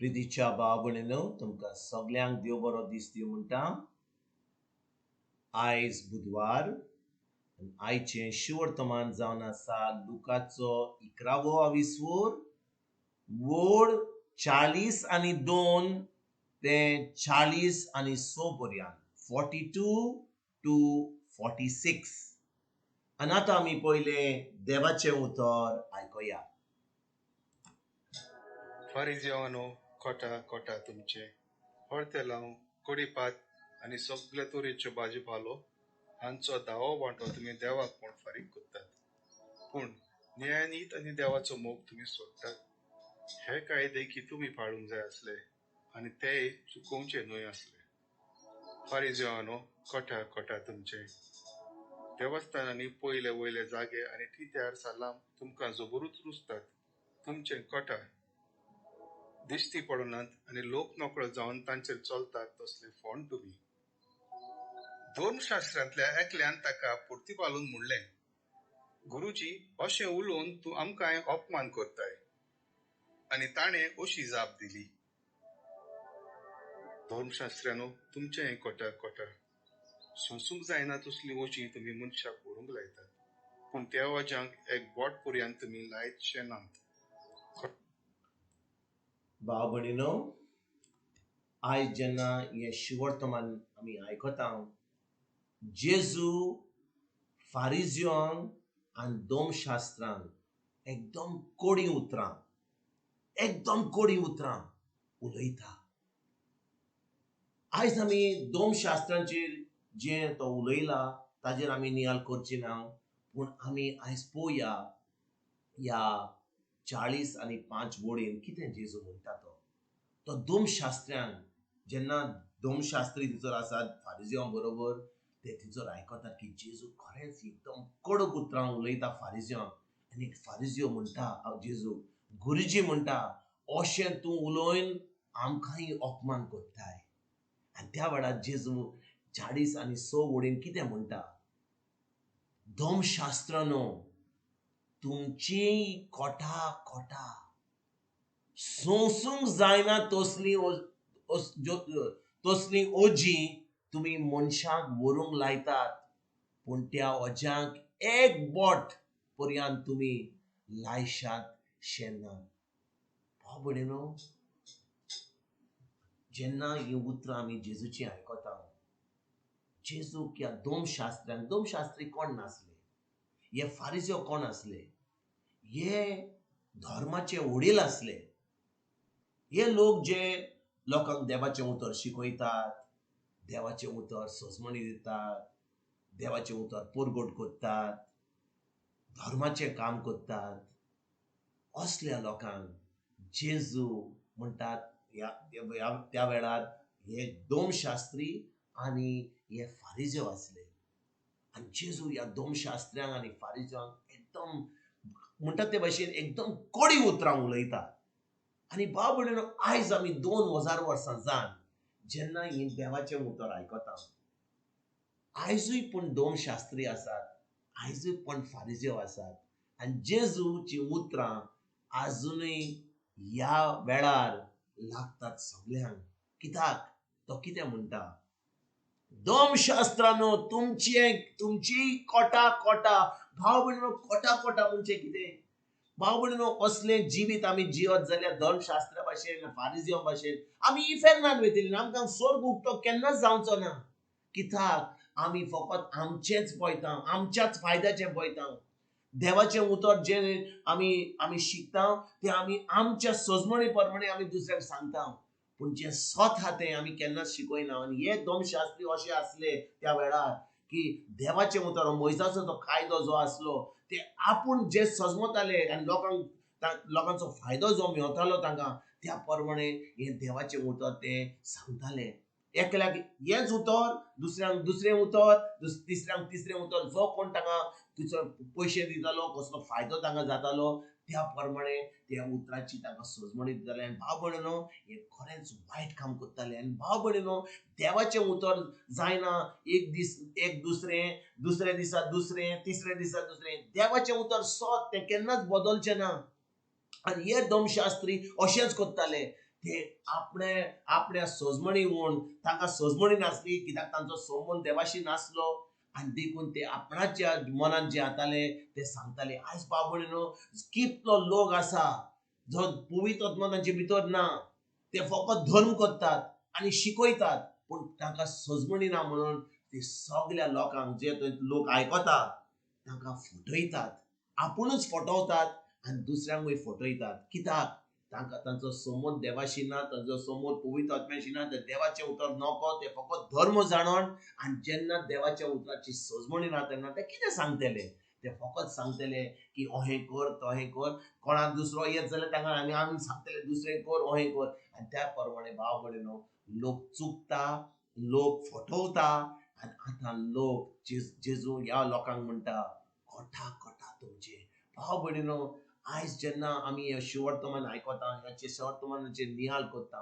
प्रितीच्या भाव भयणीनो, तुमकां सगल्यांक देव बरो दीस दिवं म्हणटा. आयज बुधवार, आयचें शिवर्तमान जावन आसा लुकाचो 11वो आविस्वोर, वोड 42 ते 46 पर्यंत, 42 to 46. आनी आतां आमी पयलें देवाचें उतर आयकुया. फारिजियांनो, कोटा कोटा तुमचें, हळतेलांव, कडीपात आनी सगळे तरेच्यो भाजी पालो हांचो धावो वांटो तुमी देवाक म्हूण फारीक करतात, पूण न्यायनीत आनी देवाचो मोग तुमी सोडटात. हे कायदे की तुमी पाळूंक जाय आसले आनी तेय चुकोवचे न्हय आसले. फारिजियांनो, कोटा कोटा तुमचें, देवस्थानांनी पयले वयले जागे आनी तित्यार सालाम तुमकां जबरूच रुजतात. तुमचें कोटा दिश्टी पडनात आनी लोक नकळो जावन तांचेर चलतात तसले फोंड तुमी. धर्मशास्त्रांतल्या एकल्यान ताका पुर्तीपालून म्हणलें, गुरुजी, अशें उलोवन तूं आमकांय अपमान करताय. आनी ताणें अशी जाप दिली, धर्मशास्त्र्यानो, तुमचें कोटा कोटा, सोंसूंक जायना तसली ओजी तुमी मनशाक व्हरूंक लायतात, पूण त्या वज्यांक एक बोट पर्यंत तुमी लायतशे नात. भाव भयणीनो, आयज जेन्ना हें शिवर्तमान आमी आयकता, जेजू फारिजियांक आनी दोमशास्त्रांक एकदम कोडी उतरां, एकदम कोडी उतरां उलयता. आयज आमी दोमशास्त्रांचेर जें तो उलयला ताजेर आमी नियाळ करची ना, पूण आमी आयज पळोवया ह्या 45 वोडीन कितें जेजू म्हणटा. तो तो दोमशास्त्र्यांक जेन्ना दोमशास्त्री थंयसर आसात फारिजियां बरोबर, ते थंयसर आयकतात की जेजू खरेंच एकदम कडक उतरां उलयता फारिजियांक. आनी फारिजियो म्हणटा जेजू, गुरुजी म्हणटा, अशें तूं उलोवन आमकांय अपमान करताय. आनी त्या वेळार जेजू 46 वोडीन कितें म्हणटा, दोमशास्त्रानो, तुमची कोटा कोटा, सोंसूंक जायना तसली तसली ओजी तुमी मनशाक व्हरूंक लायतात, पूण त्या ओज्यांक एक बोट पर्यंत तुमी लायशात शेना. भाव भयणीनो, जेन्ना हीं उतरां आमी जेजूची आयकता, जेजूक ह्या दोमशास्त्र्यांक, दोमशास्त्री कोण नासले, हे फारिजियो कोण आसले, हे धर्माचे वडील आसले. हे लोक जे लोकांक देवाचें उतर शिकयतात, देवाचें उतर सजमणी दितात, देवाचें उतर परगट करतात, धर्माचें काम करतात, असल्या लोकांक जेजू म्हणटात ह्या त्या वेळार हे दोमशास्त्री आनी हे फारिजियो आसले. आनी जेजू ह्या दोमशास्त्र्यांक आनी फारिजियांक एकदम म्हणटात ते भाशेन एकदम कोडी उतरां उलयता. आनी भाव भयणीनो, आयज आमी 2000 वर्सां जावन जेन्ना ही देवाचें उतर आयकता, आयजूय पूण दोमशास्त्री आसात, आयजूय पण फारिजियो आसात, आनी जेजूची उतरां आजुनूय ह्या वेळार लागतात सगल्यांक. कित्याक तो कितें म्हणटा, दोमशास्त्रानो, तुमची कोटा कोटा. भाव भयणीनो, कोटा कोटा म्हणजे कितें? भाव भयणीनो, असलें जिवीत आमी जियत जाल्यार धर्मशास्त्रा भाशेन, फारिजियो भाशेन आमी इफेर्नान वयतली, आमकां स्वर्ग उक्तो केन्नाच जावचो ना. कित्याक आमी फकत आमचेंच पळयता, आमच्याच फायद्याचें पळयता. देवाचें उतर जें आमी शिकता तें आमी आमच्या सजमणी प्रमाणे आमी दुसऱ्यांक सांगता, पूण जें सत आहा तें आमी केन्नाच शिकयना. आनी हे दोमशास्त्री अशे आसले त्या वेळार की देवाचें उतर, मोयजाचो तो कायदो जो आसलो ते आपूण जे सजमताले आनी लोकांचो फायदो जो मेवतालो तांकां, त्या प्रमाणे हें देवाचें उतर ते सांगताले. एकल्याक हेंच उतर, दुसऱ्यांक दुसरें उतर, तिसऱ्यांक तिसरें उतर. जो कोण तांकां तिचो पयशे दितालो, कसलो फायदो तांकां जातालो, त्या प्रमाणे त्या उतराची तांकां सजमणी दिताले. आनी भाव भयणीनो, हें खरेंच वायट काम करताले. आनी भाव भयणीनो, देवाचें उतर जायना एक दीस एक दुसरें, दुसऱ्या दिसा दुसरें, तिसऱ्या दिसा दुसरें. देवाचें उतर सत, तें केन्नाच बदलचें ना. आनी हे दोमशास्त्री अशेंच करताले. ते आपणे आपल्या सजमणी म्हूण तांकां सजमणी नासली, कित्याक तांचो संबंद देवाशी नासलो आनी देखून ते आपणाच्या मनान जे जाताले ते सांगताले. आयज भाव भयणीनो, कितलो लोक आसा जो पवित्र आत्मा तांचे भितर ना, ते फकत धर्म करतात आनी शिकयतात, पूण तांकां सजमणी ना म्हणून ते सगल्या लोकांक जे लोक आयकता तांकां फटयतात, आपुणूच फटवतात आनी दुसऱ्यांकूय फटयतात. कित्याक तांकां तांचो समज देवाशी ना, तांचो समज पवित्र आत्म्याशी ना, ते देवाचें उतर नको, ते फकत धर्म जाणून आनी जेन्ना देवाच्या उतराची सजमणी ना तेन्ना ते कितें सांगतले? ते फकत सांगतले की अहें कर तहें कर, कोणाक दुसरो येत जाल्यार तांकां आनी आमी सांगतले दुसरें कर अहें कर. आनी त्या प्रमाणे भाव भयणीनो, लोक चुकता, लोक फटवता आनी आतां लोक जेजू ह्या लोकांक म्हणटा कोटा कोटा तुमचे. भाव भयणीनो, आयज जेन्ना आमी हे शिवर्तमान आयकता, ह्याचे शिवर्तमानाचेर निहाल करता,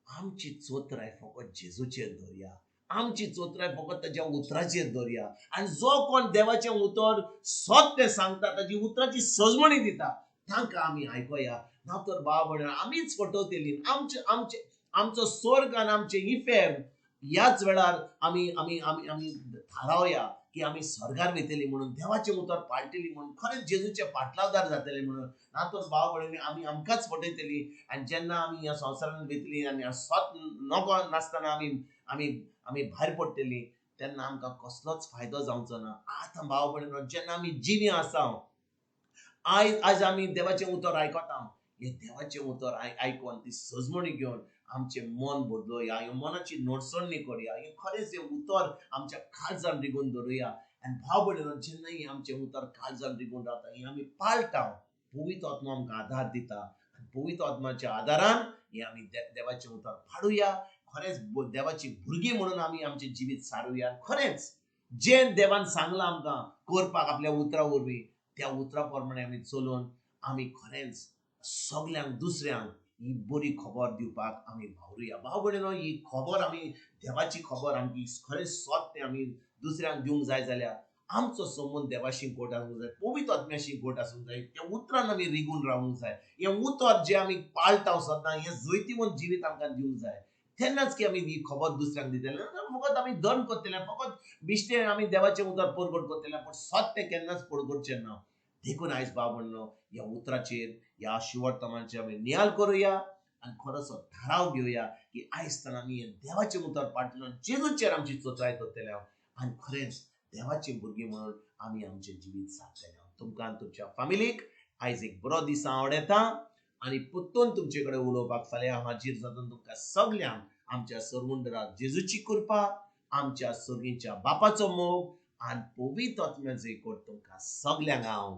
आमची चोत्राय फकत जेजूचेर दवरया, आमची चोत्राय फकत ताच्या उतराचेर दवरया. आनी जो कोण देवाचें उतर सत तें सांगता, ताची उतराची सजमणी दिता, तांकां आमी आयकोया. ना तर भाव भयणीनो, आमीच फटवतली. आमचे आमचे आमचो स्वर्ग आनी आमचें इफेर्न ह्याच वेळार आमी आमी आमी आमी थारावया की आमी स्वर्गार वयतली म्हणून, देवाचें उतर पाळटली म्हणून, खरेंच जेजूचे पाटलावदार जातले म्हणून. ना तर भाव भयणीनी, आमी आमकांच फटयतली. आनी जेन्ना आमी ह्या संवसारांत वयतली आनी स्वत नको नासतना आमी आमी आमी भायर पडटली तेन्ना आमकां कसलोच फायदो जावचो ना. आतां भाव भयणीनो, जेन्ना आमी जिवीं आसा, आयज आयज आमी देवाचें उतर आयकता, हें देवाचें उतर आयकोन ती सजमणी घेवन आमचें मन बदलोया, ह्या मनाची नडसणी करया, हें खरेंच हें उतर आमच्या काळजान रिगून दवरुया. आनी भाव भयणीनो, जेन्ना हें आमचें उतर काळजान रिगून रावता, हें आमी पाळटा, पवित्र आत्मा आमकां आदार दिता आनी पवित्र आत्माच्या आदारान हें आमी देवाचें उतर पाडुया. खरेंच देवाची भुरगीं म्हणून आमी आमचें जिवीत सारुया. खरेंच जें देवान सांगलां आमकां करपाक आपल्या उतरा वरवीं, त्या उतरा प्रमाणे आमी चलून आमी खरेंच सगल्यांक दुसऱ्यांक ही बरी खबर दिवपाक आमी वावरुया. भाव भयणीनो, ही खबर आमी देवाची खबर आमची खरेंच सत तें आमी दुसऱ्यांक दिवंक जाय जाल्यार आमचो संबंद देवाशी गोट आसूंक जाय, पवित्र आत्म्याशी गोट आसूंक जाय, त्या उतरान आमी रिगून रावूंक जाय. हें उतर जें आमी पाळटा सदां, हें जैतिवंत जिवीत आमकां दिवंक जाय, तेन्नाच की आमी ही खबर दुसऱ्यांक दितले. फकत आमी धर्म करतले, फकत बिश्टे आमी देवाचें उतर परगट करतले, पूण सत तें केन्नाच परगटचें ना. देखून आयज भाव भयणीनो, ह्या उतराचेर ह्या शिवर्तमानाचेर आमी नियाल करुया आनी खरोसो थाराव घेवया की आयज ताण आमी देवाचें उतर पाळटले, जेजूचेर आमची चोत्राय दवरतले आनी खरेंच देवाची भुरगीं म्हणून आमी आमचें जिवीत सारतले. तुमकां आनी तुमच्या फामिलीक आयज एक बरो दीस हांव आवडटा आनी परतून तुमचे कडेन उलोवपाक फाल्यां हांव हाजीर जाता. तुमकां सगल्यांक आमच्या सरवुंडराक जेजूची कृपा, आमच्या सर्गीच्या बापाचो मोग आनी पवित्र आत्म्याचो एकवट तुमकां सगल्यांक हांव